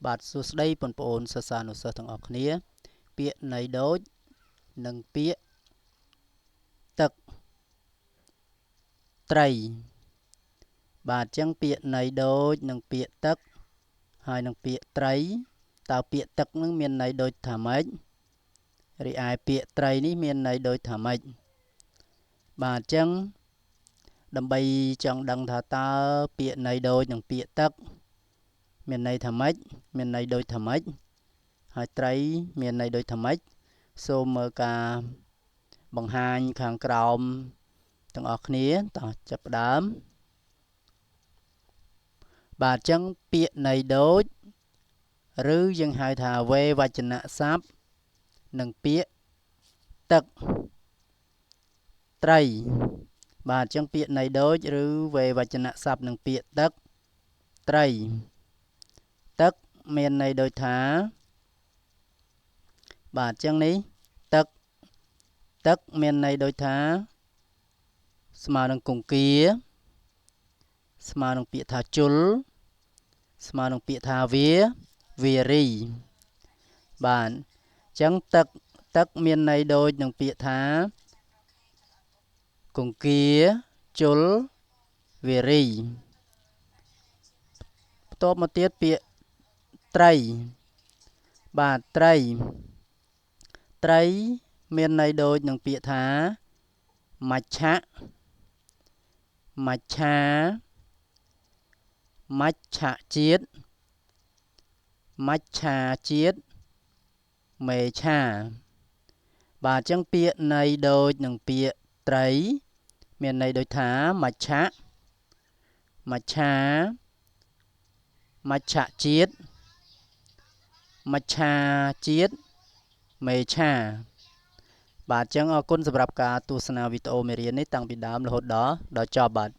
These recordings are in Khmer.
បាទសួស្តីបងប្អូនសិស្សានុសិស្សទាំងអស់គ្នា ពាក្យន័យដូចនិងពាក្យទឹកត្រីបាទអញ្ចឹងពាក្យន័យដូចនិងពាក្យទឹកហើយនឹងពាក្យត្រីតើពាក្យទឹកនឹងមានន័យដូចថាម៉េចរីឯពាក្យត្រីនេះមានន័យដូចថាម៉េចបាទអញ្ចឹងដើម្បីចង់ដឹងថាតើពាក្យន័យដូចនឹងពាក្យទឹកមានន័យថាម៉េចមានន័យដូចថាម៉េចហើយត្រីមានន័យដូចថាម៉េចសូមមើលការបង្ហាញខាងក្រោមទាំងអស់គ្នាតោះចាប់ផ្ដើមបាទអញ្ចឹងពាក្យន័យដូចឬយើងហៅថាវេវចនៈស័ព្ទនិងពាក្យទឹកត្រីបាទអញ្ចឹងពាក្យន័យដូចឬវេវចនៈស័ព្ទនិងពាក្យទឹកត្រីទឹកមានន័យដូចថាបាទអញ្ចឹងនេះទឹកទឹកមានន័យដូចថាស្មើនឹងគង្គាស្មើនឹងពាក្យថាជុលស្មើនឹងពាក្យថាវាវារីបាទអញ្ចឹងទឹកទឹកមានន័យដូចនឹងពាក្យថាគង្គាជុលវារីបន្ទាប់មកទៀតពាក្យត្រីបាទត្រីត្រីមានន័យដូចនឹងពាក្យថាមច្ឆៈមច្ឆាមច្ឆជាតិមច្ឆាជាតិមេឆាបាទអញ្ចឹងពាក្យន័យដូចនឹងពាក្យត្រីមានន័យដូចថាមច្ឆៈមច្ឆាមច្ឆជាតិមច្ឆាជាតិមេឆាបាទអញ្ចឹងអរគុណសម្រាប់ការទស្សនាវីដេអូមេរៀននេះតាំងពីដើមរហូតដល់ចប់បាទ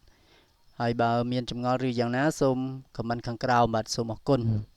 ហើយបើមានចម្ងល់ឬយ៉ាងណាសូម comment ខាងក្រោមបាទសូមអរគុណ។